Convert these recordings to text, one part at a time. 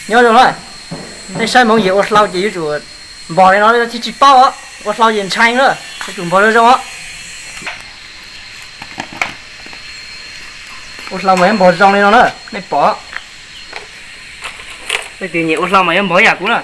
Nyob zoo na, nej saib hmoov yim ua hlau ces yuav tsum npog li no thiaj tsis paub os. Ua hlau ces ntshai na, yuav tsum npog zoo zoo os. Ua hlau mas yuav npog zoo li no na, nej pom. Tus nyiam ua hlau mas yuav npog yam kuv na.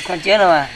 Kho ntsia no mas.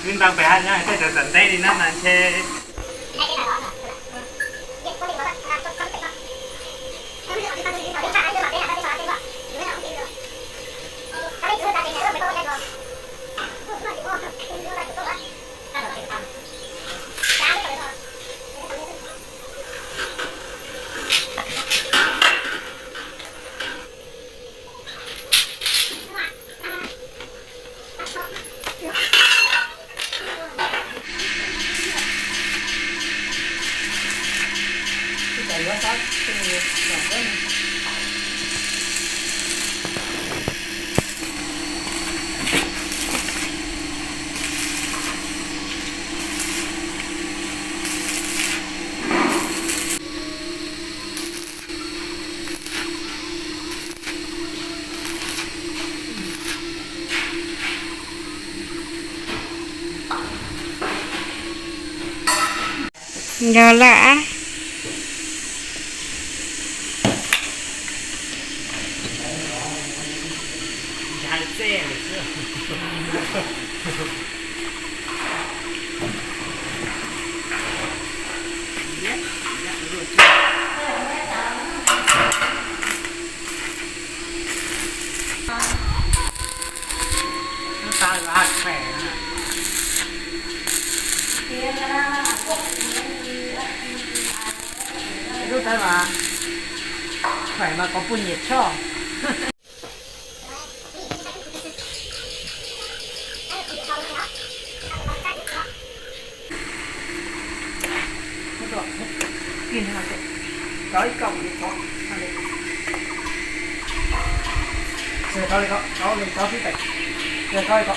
Wb ntaus pem haj nyob tej cov tom ntej li na mas ntshe. Nrog lawm. Lub ntawd mas khawm mas kom puj nyiam choj. Rau li ko, rau li ko xwb tes. Rau li ko.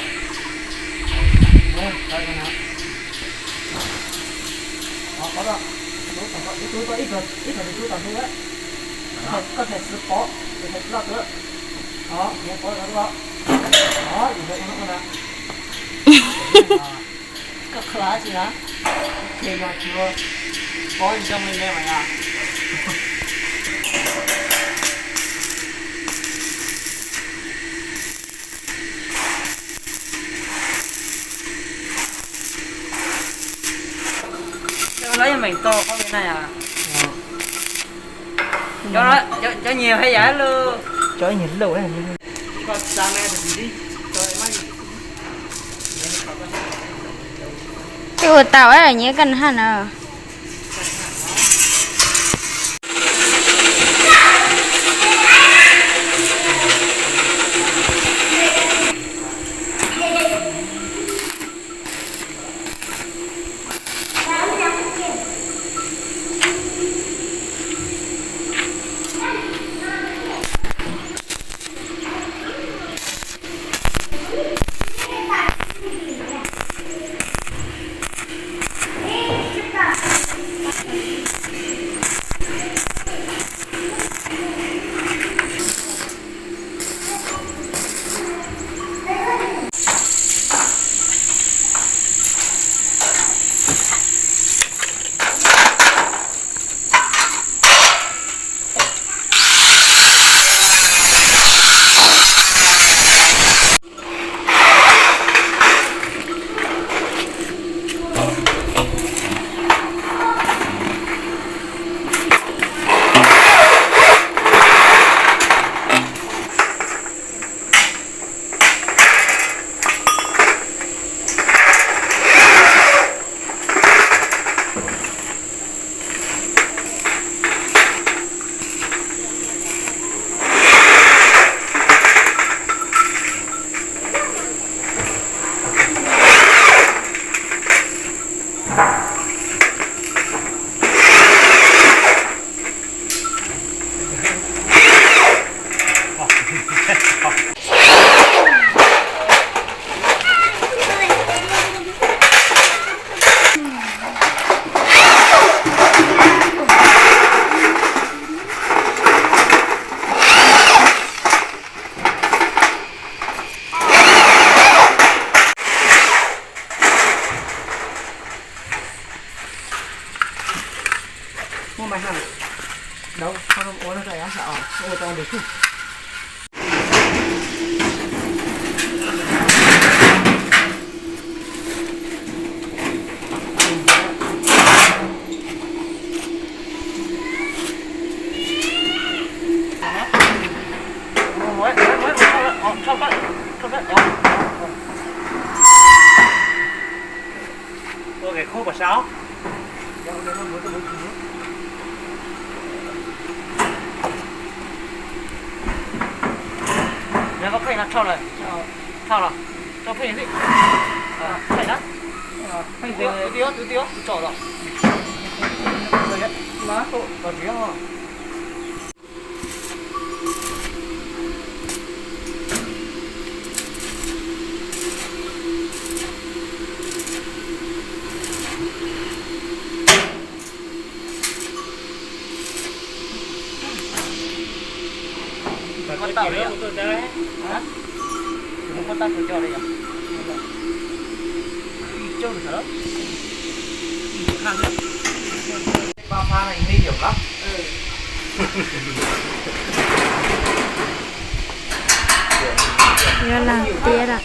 Rau li ko no. Pov, ib tug, ib tug tus tub tau hlub, koj thaiv txwv pov, tus thaiv txwv loj tus, o, yog pov lawm, o, yog no na. Koj khav tsi na, ces yog tsis pov zoo li ne mas yog. Cov no yeej meem tau qhov li na yom. Cov nyiag peb yam lug. Cov nyiag lug. Twb ua tau nyiag kaj haj no. Muaj mais haj, dau, ua no rau yav sab os, ua tau nws xwb. Ua kev khub pas sab. Nws koj pheej no rhau lawm, rhau los, rau pheej li, pheej na, tus twg, tus twg tso los, los tsis yog. Muab tab tus coj li yog. Muab tab tus coj li yog. Ib coj li sawv. Pab phab no me yom los. Yuav lag tiab lawm.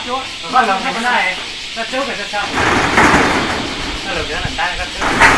Koj los na, koj tsuab koj tsa, koj los koj ntab koj tsuab.